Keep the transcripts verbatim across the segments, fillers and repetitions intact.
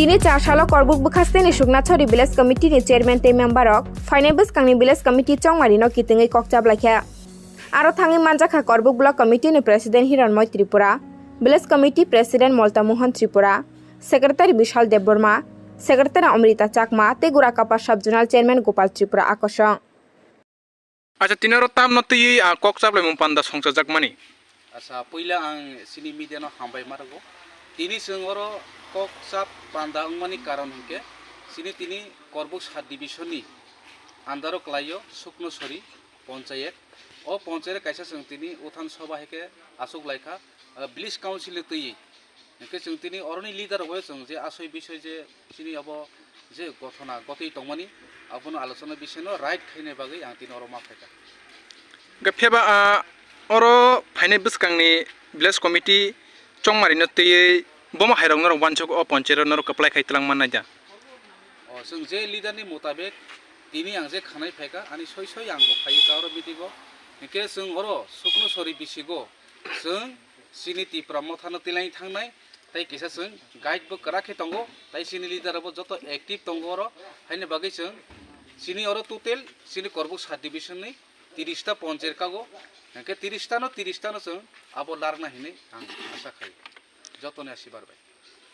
Tini char salo Korbuk bwkhasteni Suknachari Village Committee ni Chairman tei member rok phainai bwskangni Village Committee chongmari no kitwngwi kok chaplaikha. Aro thangwi manjakha Korbuk Block Committee ni President Hiranmoy Tripura, Village Committee President Molta Mohan Tripura, Secretary Bishal Debbarma, Secretary Amrita Chakma tei Gurakapa Sub Zonal Chairman Gopal Tripura akosong. Acha, tini oro tamno twiwi, ah, kok chaplaimung panda songchajakmani? Acha, puila ang chini media no hambai ma rwgo. Tini chwng oro kok chap panda wngmani karon hinkhe chini tini Korbuk sub division ni under o kwlaio Suknosori ponchayet. O ponchayet kaisa chwng tini uthan soba hinkhe achuk laikha, ah, village council ni twiwi. Hinkhe chwng tini oroni leader rok bai chwng je asoi bisoi je chini abo je gothona gotwi tongmani, abono alochona bisino right khaina bagwi ang tini oro ma phaikha. Hinkhe phiyaba, ah, oro phainai bwskangni village committee chongmarino twiwi bomo hairok norok uansuk o ponchero norok kwplai khai twlang mannai da? O, chwng je leader ni motabek tini ang je khanai phaikha, ani soi soi ang bo phaiwi ta oro meeting o. Hinkhe chwng oro Suknosori bisigo chwng chini Tipra Mothano tilai thangnai, tei kisa chwng guide bo kwrak khe tongo, tei chini leader rok bo joto active tongo oro, haini bagwi chwng chini oro total chini Korbuk sub division ni tiris ta ponchayet kago, hinkhe tiris ta no, tiris ta no chwng abo larna hinwi ang asa khai, jotoni asibar bai.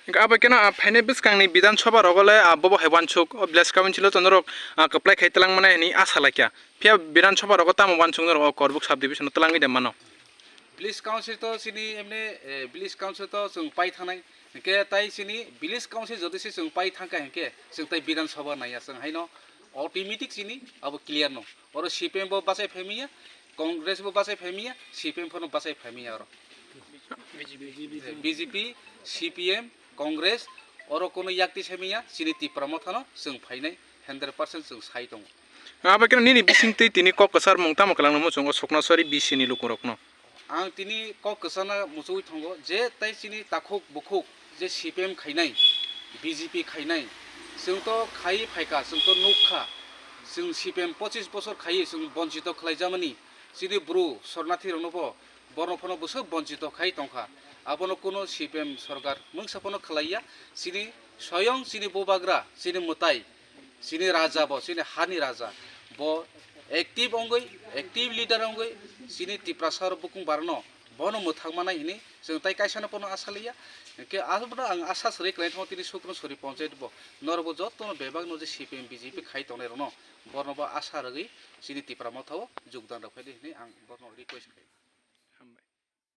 Hinkhe abo keno, ah, phainai bwskangni Bidhan Sabha rogo le, ah, bobo hai uansuk o village council o norok, ah, kwplai khai twlang mannai hinwi asa laikha. Phiya Bidhan Sabha rogo tamo uansuk norok o Korbuk sub division o twlangwi de mano? Village council to chini emne, eh, village council to chwng pai thangnai. Hinkhe tai chini village council jodi se chwng pai thangkha hinkhe chwng tai Bidhan Sabha naiya chwng haino automatic chini abo clear no. Oro C P M bo bachai phaimiya, Congress bo bachai phaimiya, C P M phano bachai phaimiya oro. B J P, C P M, Congress, oro kono yakti saimiya, chini Tipra Mothano chwng phainai hundred percent chwng sai tongo. Abo keno nini bisingtwi tini kok kwcharmung tamo kwlangno muchungo Suknosori B C ni lukurokno? Ang tini kok kwchana muchungwi tongo je tai chini takhuk bukhuk je C P M khainai, B J P khainai, chwng to khai phaikha, chwng to nukha, chwng C P M pochis bosor khaiwi chwng bonchito khlaijamani, chini bru sornathi rokno bo borno phano bwswk bonchito khai tongkha. Abono kuno C P M sorkar mungsa phano khlaiya, chini soyong chini bubagra, chini mwtai, chini raja bo, chini hani raja bo active wngwi, active leader wngwi chini Tiprasa rok bukung barano bono mwthang manai hini chwng tai kaisano bono asa liya. Hinkhe abono ang asa swrwi kwlai thango tini Suknosori ponchayet bo norokbo jotono bebakno je C P M B J P khai tongnai rokno borno bo asa rwgwi chini Tipra Mothao jogdan rok phaidi hini ang borno request khlai.